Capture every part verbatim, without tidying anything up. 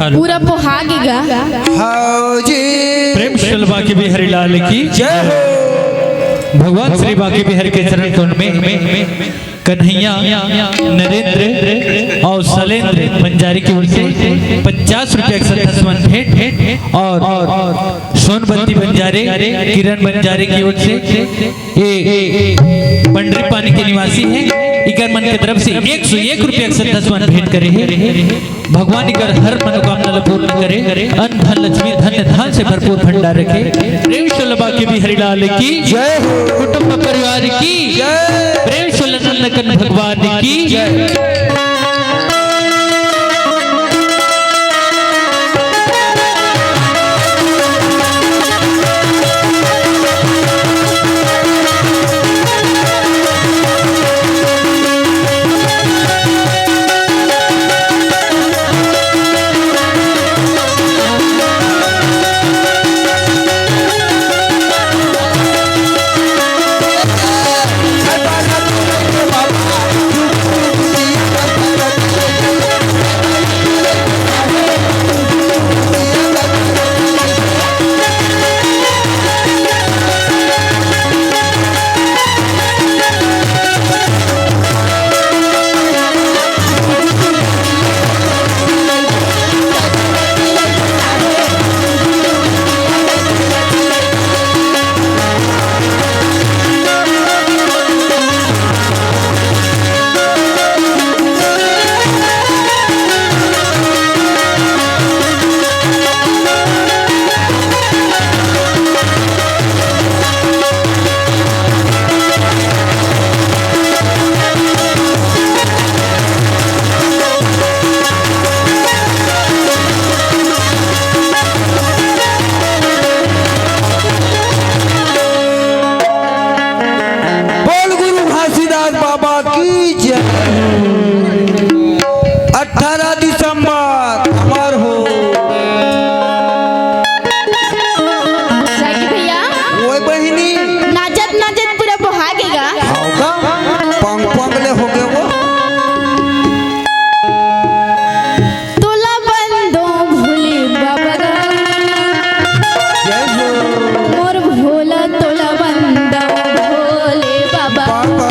पूरा पोहा गे गा। हाओ जी। प्रेम से बांके बिहारी लाल की जय हो। भगवान श्री बांके बिहारी के चरण कमल में कन्हैया, नरेंद्र और शैलेंद्र बंजारे की ओर से पचास रुपया के श्रद्धा सुमन भेंट और सोनबंती बंजारे, किरण बंजारे की ओर से, ये पंडरी पानी के निवासी है, इकर मन के तरफ से एक सौ एक रुपया के श्रद्धा सुमन भेंट करे है। भगवान इकर हर मनोकामना ला पूर्ण करे, अन्न धन लक्ष्मी धन धान से भरपूर भंडार रखे। प्रेम से बांके बिहारी लाल की जय हो। कुटुंब परिवार की जय। प्रेम से नंदनकन भगवान की जय। बोल गुरु घासीदास बाबा की जय। अठारह दिसंबर अमर हो। जागी भैया। ओए बहिनी। नाचत नाचत पूरा पोहा गे गा। हाव का? पंग पंग ले हो गे वो। तोला बंदों भोले बाबा गा। जय हो। मोर भोला तोला बंदों भोले बाबा। बाबा।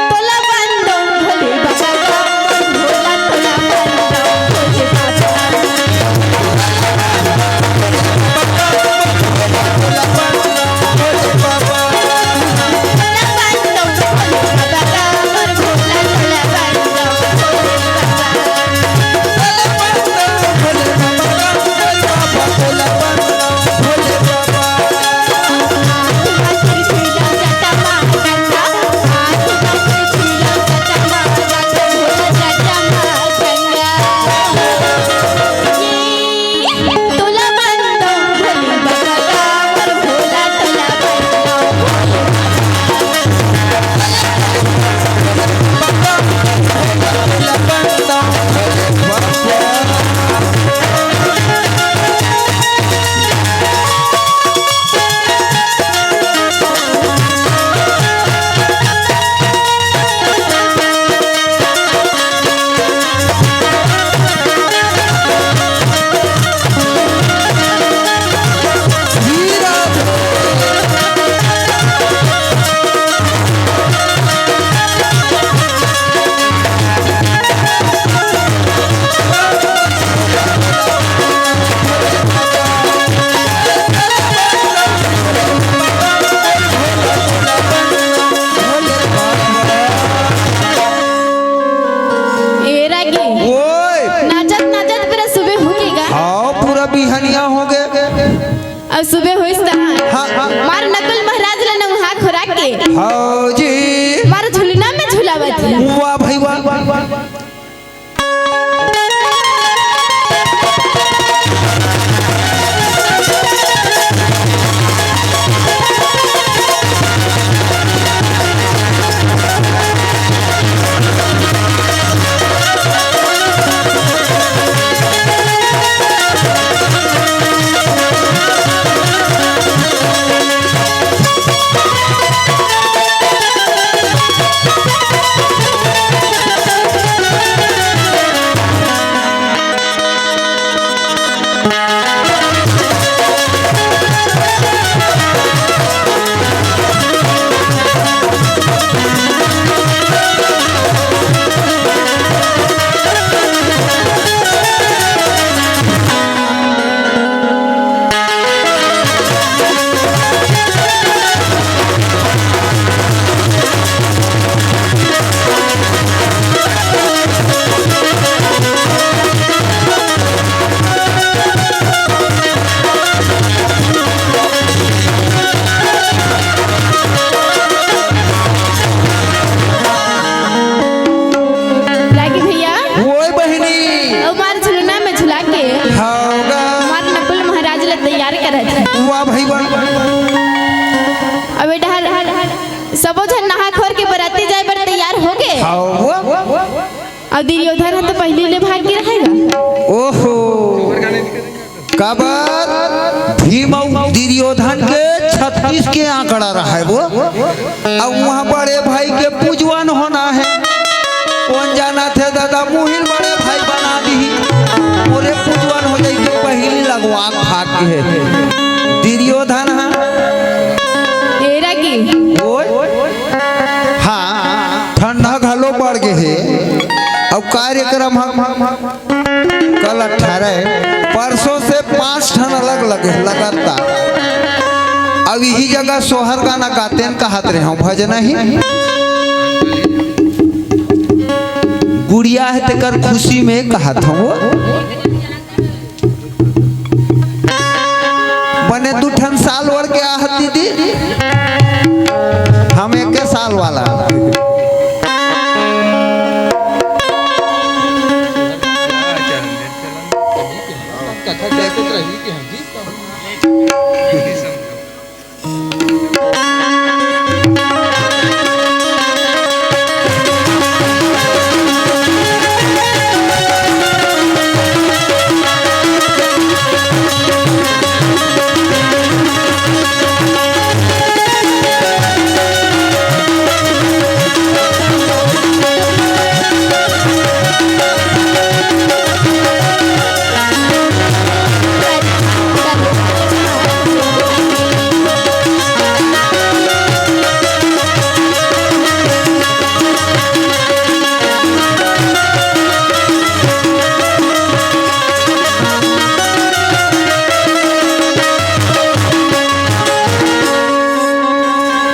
तोला बंदों भोले बाबा गा। मोर भोला तोला बंदों भोले बाबा। अब ए डहर सबो झन नहा खोर के बराती जाए बर तैयार हो गे। हाँ, वो। अब दुर्योधन ह तो पहिली ले भाग गे रहेगा। ओहो, काबर भीम अउ दुर्योधन के छत्तीस के आंकड़ा रहय वो। अब वहाँ बड़े भाई के पूजवन होना हे। कोन जानत हे दादा, मुहिल बड़े भाई बना दिही। मोरे पूजवन हो जाई के पहिली लगवा भाग गे हे दुर्योधन ह। एरा की। ओए। हाँ, ठंडा घलो बढ़ गे हे। अब कार्यक्रम ह कल अठारह हे, परसों से पांच ठन अलग लगे लगातार। अब इही जगह सोहर गाना गातेन कहत रहे हंव, भजन ही। गुड़िया हे तेकर खुशी में कहत हंव। बने दू ठन साल ओढ़ के आहत दीदी, हम एक साल वाला।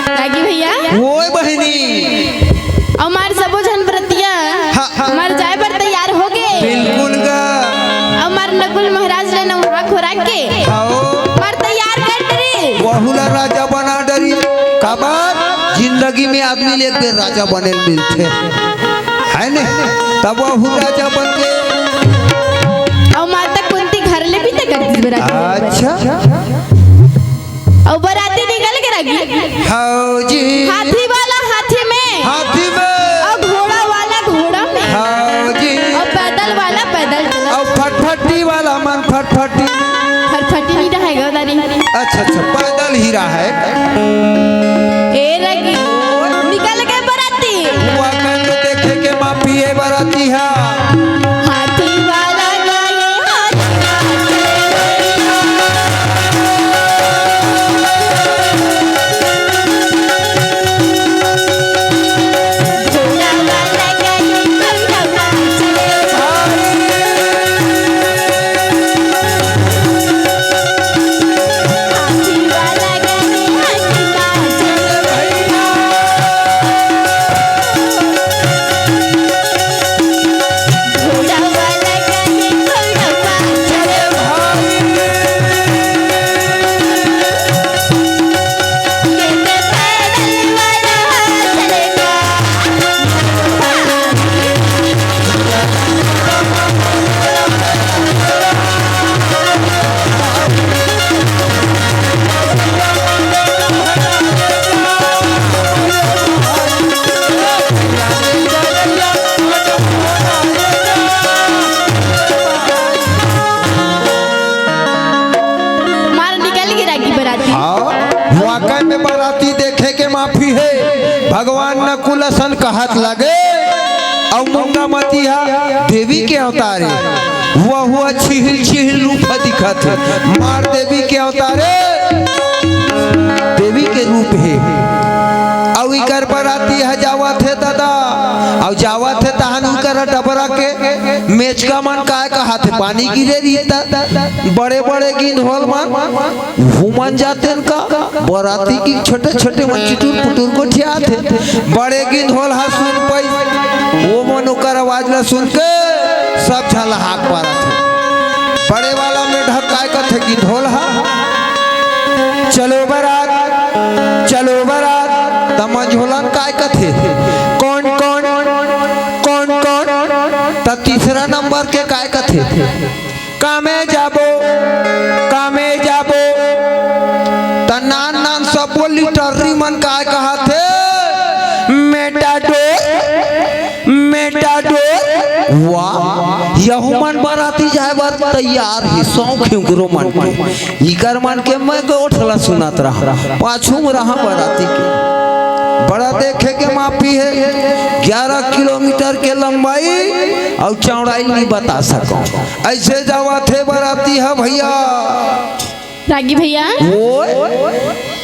रागी भैया। ओए बहिनी। अउ हमार सबो झन बरतिया हाँ, हाँ। हमार जाए बर तैयार हो गे। बिल्कुल गा। अउ हमार नकुल महाराज ले नहा खोरा के आओ। हमार तैयार कर डरी। वहू ला राजा बना डरी। काबर जिंदगी में आदमी ले एक बेर राजा बने ल मिलथे, है ने? तब वहू राजा बन के। अउ माता कुंती घर ले भी तक कर दी बराती। अच्छा। अउ बराती निकल गे रागी। हौ जी। हाथी वाला हाथी में। हाथी में। अउ घोड़ा वाला घोड़ा में। हौ जी। अउ पैदल वाला पैदल चलत। अउ फटफटी वाला मन फटफटी। फटफटी नहीं रहेगा दादी। अच्छा, अच्छा, पैदल ही रहा है। ए रागी, निकल गे बराती। हुआ कर तो देखे के माँ पिए बराती है। हाथी वाला गए, हाथी वाला गए। घोड़ा वाला गए, घोड़ा वाला चले। हाथी वाला गए, हाथी वाला चले। मार निकल गे रागी बराती। हाँ, वाकई में बराती देखे के माफी है। भगवान नकुल असन कहत लगे, अउ मुंगा मती हा देवी के अवतार हे। वहू ह छिहिल छिहिल रूप ह दिखत हे। मार देवी के अवतार हे, देवी के रूप हे। अउ इकर बराती ह जावत हे दादा, अउ जावत हे तहन उकर डबरा के मेचका मन काय कहत हे, पानी गिरे रही त बड़े बड़े गिंधोल मन घूमन जातेन का बराती की छोटे छोटे मन चिटुर पुटुर गोठियात हे। बड़े गिंधोल हा सुन पाई, वो मन ओकर आवाज ला सुन के सब झन ला हाक मारत हे। बड़े वाला मेढक काय कथे गिंधोल हा, "चलो बरात, चलो बरात।" त मंझोलन काय कथे, "कौन, कौन, कौन, कौन?" त तीसरा नंबर के काय कथे, "कामे जाबो, कामे जाबो।" त नान नान सबो लिटर्री मन काय कहाथे, मेटाडोर, मेटाडोर। वाह, यहू मन बराती जाए बर तैयार हे, शौक हे उकरो मन के। इकर मन के मैं गोठ ला सुनत रहा, पाछू में रहा बराती के। बड़ा देखे के माफी हे, ग्यारह किलोमीटर के लंबाई अउ चौड़ाई नहीं बता सकव। ऐसे जावत हे बराती ह भैया। रागी भैया, ओए।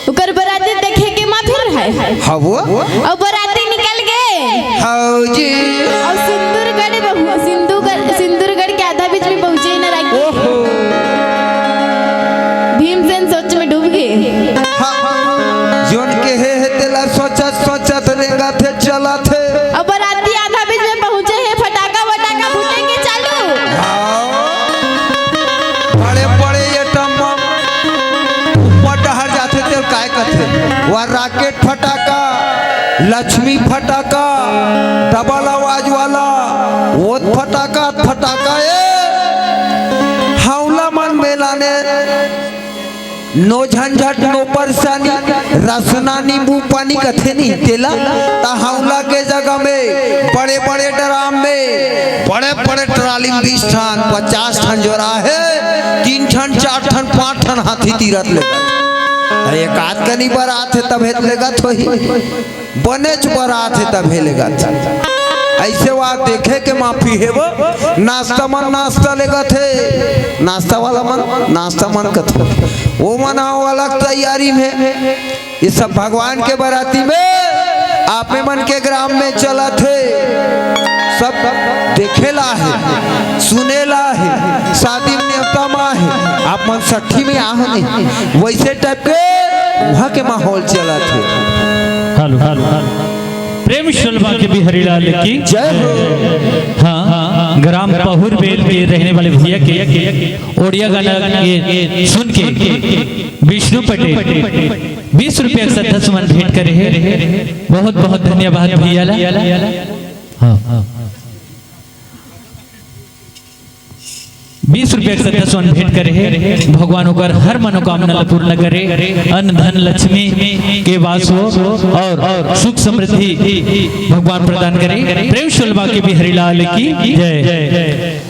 ओकर बराती देखे के मा फिर है। हाँ वो। अउ बराती निकल गे। हाँ जी। अउ सिंदूरगढ़ बहु-, सिंदूरगढ़, सिंदूरगढ़ के आधा बीच में पहुँचे न रागी। ओहो। भीमसेन सोच में डूब गे। हाँ, हाँ, हाँ। जोन के हे, हे तेला सोचत, सोचत रेंगत हे, चलत हे। अउ बराती आधा बीच में पहुँचे हे, फटाका वटाका फूटे के चालू। हाँ। बड़े बड़े एटम बम ऊपर डहर जाथे तेल काय कथे? वह राकेट फटाका, लक्ष्मी फटाका, डबल आवाज वाला, वो फटाका, फटाका ए। हौला मन मेला ने नो झंझट, नो परेशानी, रसना नींबू पानी कथे नहीं तेला, त हौला के जगह में बड़े-बड़े ड्राम में, बड़े-बड़े ट्राली में बीस ठन, पचास ठन जोरा हे, तीन ठन, चार ठन, पाँच ठन हाथी तीरत ले। अरे एक आध कनी बरात हे तब हेत लेगत होही। बनेच बरात हे तभे लेगत। ऐसे वा देखे के माफी हे वो। नाश्ता मन नाश्ता लेगत हे, नाश्ता वाला मन नाश्ता मन कथे। वो मन आओ अलग तैयारी में। ये सब भगवान के बराती में आप में मन के ग्राम में चलत हे। सब देखेला हे, सुनेला हे, शादी में नेवता मा हे, आप मन सट्ठी में आह नहीं। वैसे टाइप के वहाँ के माहौल चलत हे। Hello, hello, hello. प्रेम शोलवा के बिहारी लाल की जय हो। हाँ, ग्राम पहुर बेल के रहने वाले भैया के ओडिया गाना के सुन के विष्णु पटेल बीस रुपया के श्रद्धा सुमन भेंट करे हे। बहुत बहुत धन्यवाद भैया ला। हाँ, हाँ। बीस रुपया के श्रद्धा सुमन भेंट करे हे। भगवान ओकर हर मनोकामना ला पूर्ण करे। अन्न धन लक्ष्मी के वास हो और, और सुख समृद्धि भगवान प्रदान करे। प्रेम शोलवा के बिहारी लाल की जय।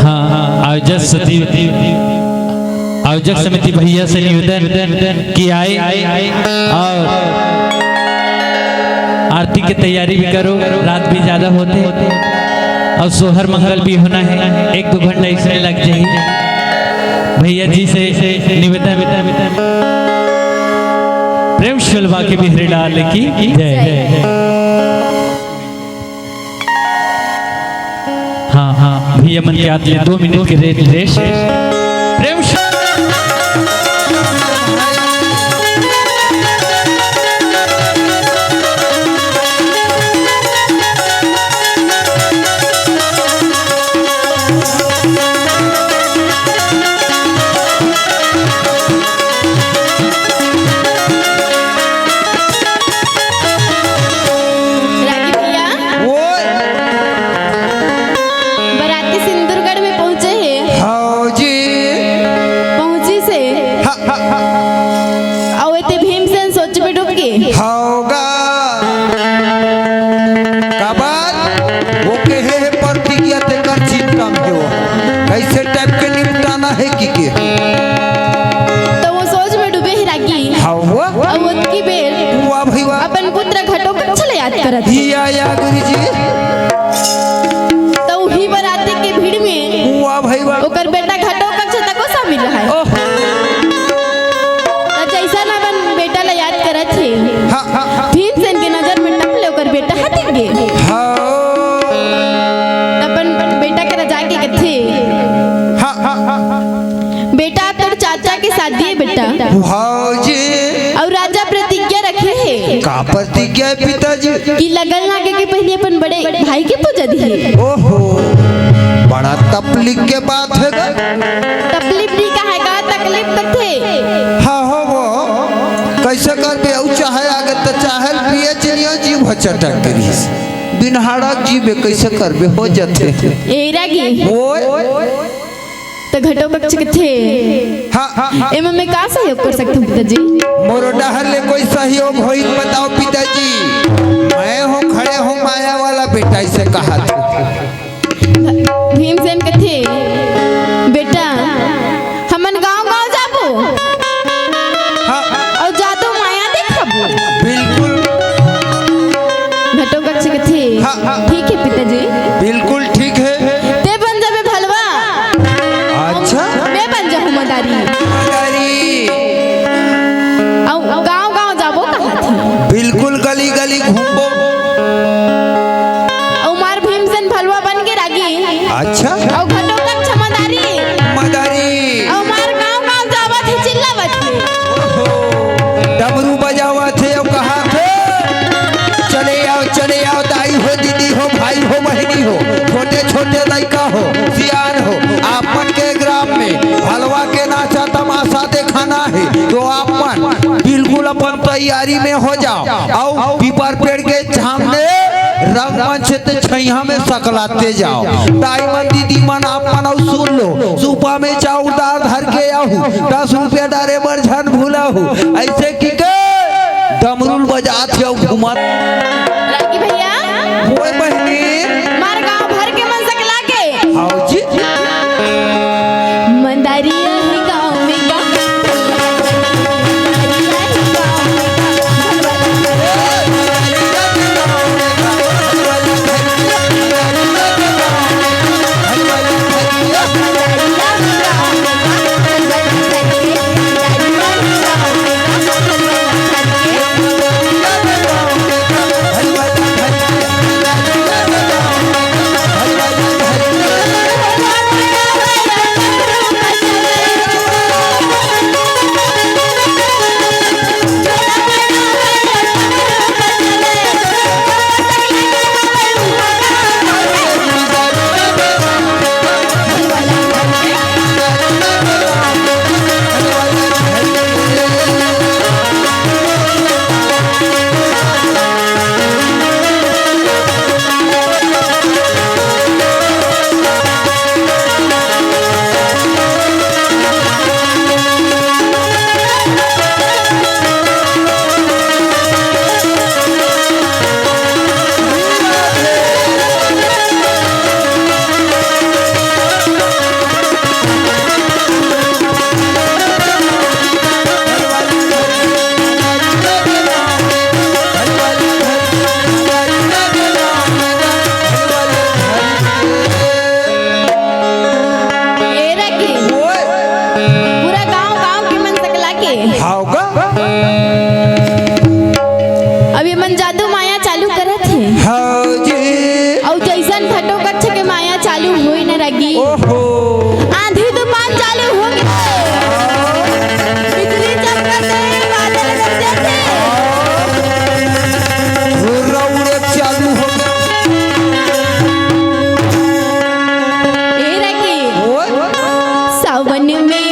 हाँ, हाँ, आयोजक समिति, आयोजक समिति भैया से निवेदन कि आए और आरती के तैयारी भी करो, रात भी ज्यादा होथे और सोहर मंगल भी होना हे, एक दो घंटा इसमें लग जाही। भैया जी से निवेदन, प्रेम शोलवा के बिहारी लाल की जय। हाँ, हाँ, भैया मन के हाथ ले दो मिनट के रे-, रेस्ट। प्रेम से रागी भैया, ओए। बराती सिंदूरगढ़ में पहुंचे हे। हाँ जी। पहुंची से। हा, हा, हा। अउ एते भीमसेन सोच में डूब गे। होगा। काबर? वो कहे हे प्रतिज्ञा तेकर चिंता में हो। कैसे टाइप के निपटाना हे कि के? तो वो सोच में डूबे हे रागी। हाँ, वो? अउ ओतकी बेर वाह भाई वाह। अपन पुत्र घटोत्कच ला याद करत हे। या, या, गुरुजी। तो उही बराती के भीड़ में वाह भाई वाह। ओकर बेटा घटोत्कच तको शामिल रहा हे। ओह। तो जैसन अपन बेटा ला याद करत हे। हाँ, हाँ, हाँ। भीमसेन के नजर में टप ले ओकर बेटा ह दिख गे। हाँ। त अपन बेटा करा जाके कथे। हाँ, हाँ, हाँ, हाँ। बेटा, तोर चाचा के शादी हे बेटा। हाँ जी। अउ राजा प्रतिज्ञा रखे हे। का प्रतिज्ञा हे पिताजी? कि लगन लागे के पहले अपन बड़े भाई के पूजा दिही। ओहो, बड़ा तकलीफ के बात हे गा। तकलीफ नहीं कहे गा, तकलीफ तो थे। हाँ हो वो, कैसे करबे? अउ चाहे आगे तो चाहे पिए चिनिया जीव ह चटक गिरिस। बिनहाड़ा जीवे कैसे करबे? हो जथे। ए रागी। ओए। त घटोकच्छ कथे, हाँ, हाँ, हाँ। एमा मैं का सहयोग कर सकथंव पिताजी? मोर डहर ले कोई सहयोग होई त बताओ पिताजी। मैं हो खड़े हो माया वाला बेटा, अइसे कहा था। भीमसेन कथे, बेटा, हमन गांव-गांव जाबो। हाँ। अउ जादू माया देखाबो। बिल्कुल। घटोकच्छ कथे, हाँ, हाँ। ठीक हे पिताजी। बिल्कुल ठीक हे। तें बन जाबे भलवा। अच्छा। मैं बन जाहूं मदारी। मदारी। अउ गांव-गांव जाबो कहाथे। बिल्कुल गली-गली घूमबो। अउ मार भीमसेन भलवा बन गे रागी। अच्छा। अउ घटोकच्छ मदारी। मदारी। अउ मार गांव-गांव जावत हे, चिल्लावत हे। ओहो। डमरू बजावत हे अउ कहाथे, चले आओ, चले आओ, दाई हो, दीदी हो, भाई हो, बहिनी हो, छोटे-छोटे लइका हो, सियान हो, आप मन के ग्राम में भलवा के नाचा तमाशा देखाना हे, तो आप मन बिल्कुल अपन तैयारी में हो जाओ। अउ पीपर पेड़ के छांव में रंगमंच के छइहां में सकलाते जाओ। दाई मन, दीदी मन, आप मन अउ सुन लो, सूपा में चाउर दार धर के आहू, दस रुपया डारे बर झन भूलहू। अइसे कहिके डमरू ल बजात हे अउ घूमत। रागी भैया। ओए बहिनी। मार गांव भर के मन सकला के। हाव जी। मंदारिया हे गांव में गा। मंदारिया हे गांव में गा। ए रखी। ओए। पूरा गांव, गांव के मन सकला के। हाव का? अब ये मन जादू माया चालू करत हे। हाव जी। अउ जइसन घटोकच्छ के माया चालू होई न रगी। ओहो। आंधी तूफान चालू हो गे। बिजली चमकत हे, बादल गरजत हे। रौरे चालू हो गे। ए रगी। ओए। सावन में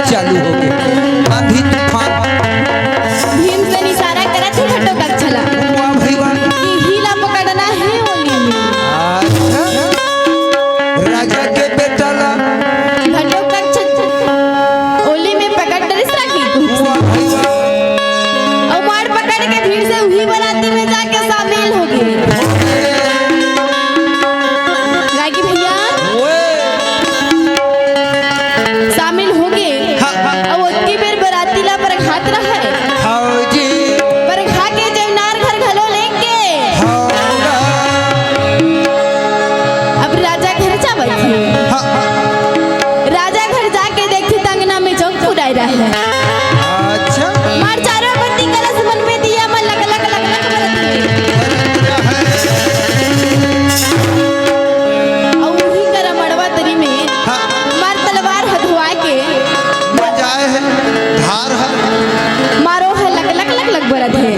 चालू हो गे। आंधी तूफान। भीमसेन इशारा करत हे घटोत्कच ला। वाह भाई वाह। इही ला पकड़ना हे ओली में। अच्छा। राजा के बेटा ला। घटोत्कच ओली में पकड़ डरिस रागी। वाह भाई वाह। अउ मार पकड़ के भीमसेन उही बराती में जाके शामिल हो गे। रागी भैया। ओए। शामिल हो गे। हाँ, हाँ। अउ ओतकी बेर बराती ला परघात रहय। हाँ जी। परघा के जउनार घर घलो लेके। हाँ। अब राजा घर जावत हे। हाँ, हाँ। राजा घर जाके देखथे त अंगना में चौक पुराय रहय। अच्छा। मार चारों बत्ती कलश मन में दिया मन लग लग लग लग बरत हे। अउ उही करा मड़वा तरी में हाँ। मार तलवार ह धोवा के बजाए हे धार ह। मारो ह लक लक लक लक बरत हे।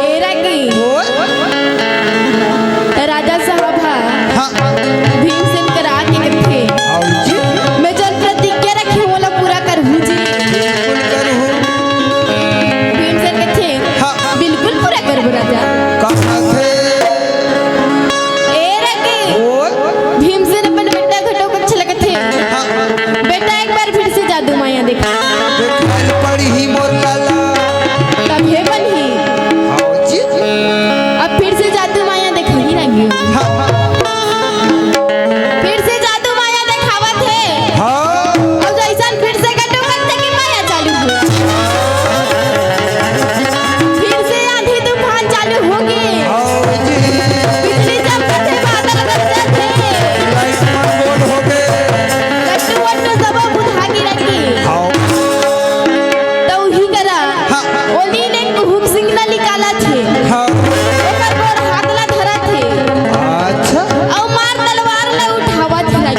एरा की ओए। राजा साहब ह हाँ। भीमसेन करा के कथे, आओ जी। मैं जौन प्रतिज्ञा रखे हूँ, ओला पूरा करहूँ जी। बिल्कुल करहूँ। भीमसेन कथे, हाँ। बिल्कुल पूरा करबो राजा। कहा थे? एरा की ओए। भीमसेन अपन बेटा घटोत्कच ला कथे, हाँ। बेटा एक बार फिर से जादू माया देखा। देखाई पड़ी ही मोर लाला। तभे बनही। आओ जी। अब फिर से जादू माया देखाही रागी। हाँ, हाँ। फिर से जादू माया देखावत हे। हाँ। अउ जइसन फिर से घटोत्कच के माया चालू हो। फिर से आंधी तूफान चालू हो गे। आओ जी। बिजली चमकत हे, बादल गरजत हे। लाइट मन गोल हो गे। लट्टू वट्टू सब बुझा गे रागी। हाँ। त उही करा। हाँ। ओली ले कुहुक सिंग ला निकालत हे। हाँ। ओकर गोड़ हाथ ला धरत हे। अच्छा। अउ मार तलवार ला उठावत हे।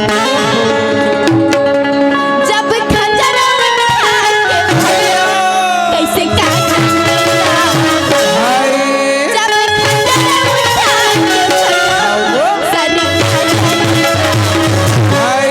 जब खंजर उठा के कइसे का हाय। जब खंजर उठा के आओ। Sir hi.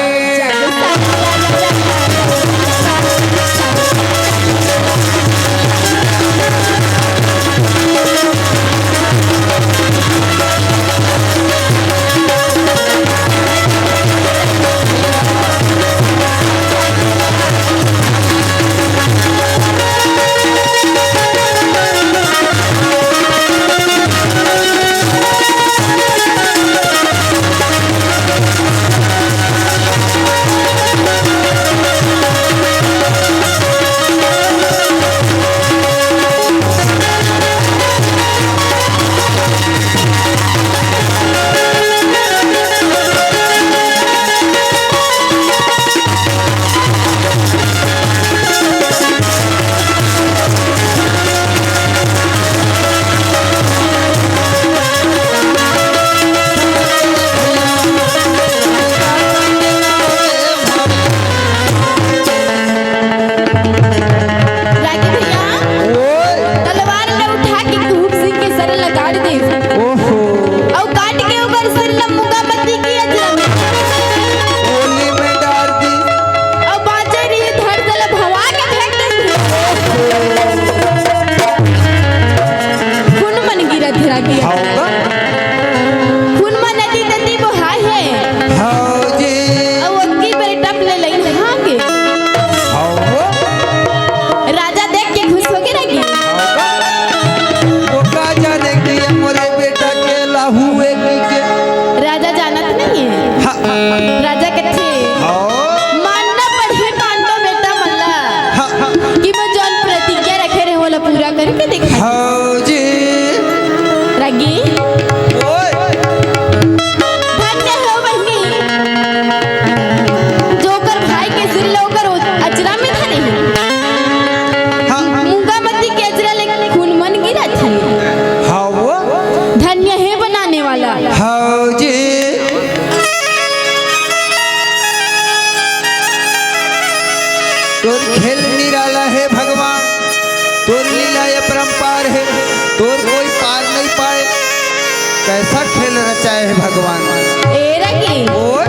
रागी भैया, ओए। तलवार ल उठा के कुहुक सिंह के सर ल गाड़ दे। ओहो। अउ काट के ओकर सिर ल मुंगा मती के अजरा में। ओली में डार दी। अउ बांचे रही धड़ से ल भवा के फेंक दे। खून मन गिरत हे रागी। हाँ का? खून मन नदी नदी बोहाय हे। हाँ जी। अउ ओतकी बेर टप ले लइन हां के। हाँ वो। राजा देख के खुश हो गे रागी। हाँ का? वो का जाने कि ये मोरे बेटा के लाहू है कि के। राजा जानत नहीं है। हाँ। राजा कथे, हाँ। मानना पड़ही पांडव बेटा मन ला हाँ, हाँ। कि मैं जौन प्रतिज्ञा रखे रहे, ओला पूरा करके दिखाही। हाँ जी। रागी। ओए। धन्य हो बहिनी, जो ओकर भाई के सिर ल ओकर अचरा में धरे हे। हाँ। मुंगा मती के अचरा ले खून मन गिरत हे। हाँ वो। धन्य हे बनाने वाला। हाँ जी। तोर खेल निराला हे भगवान, तोर लीला अपरंपार हे, तोर कोई पार नहीं पाए। कैसा खेल रचाए हे भगवान। ए रंगी, ओए।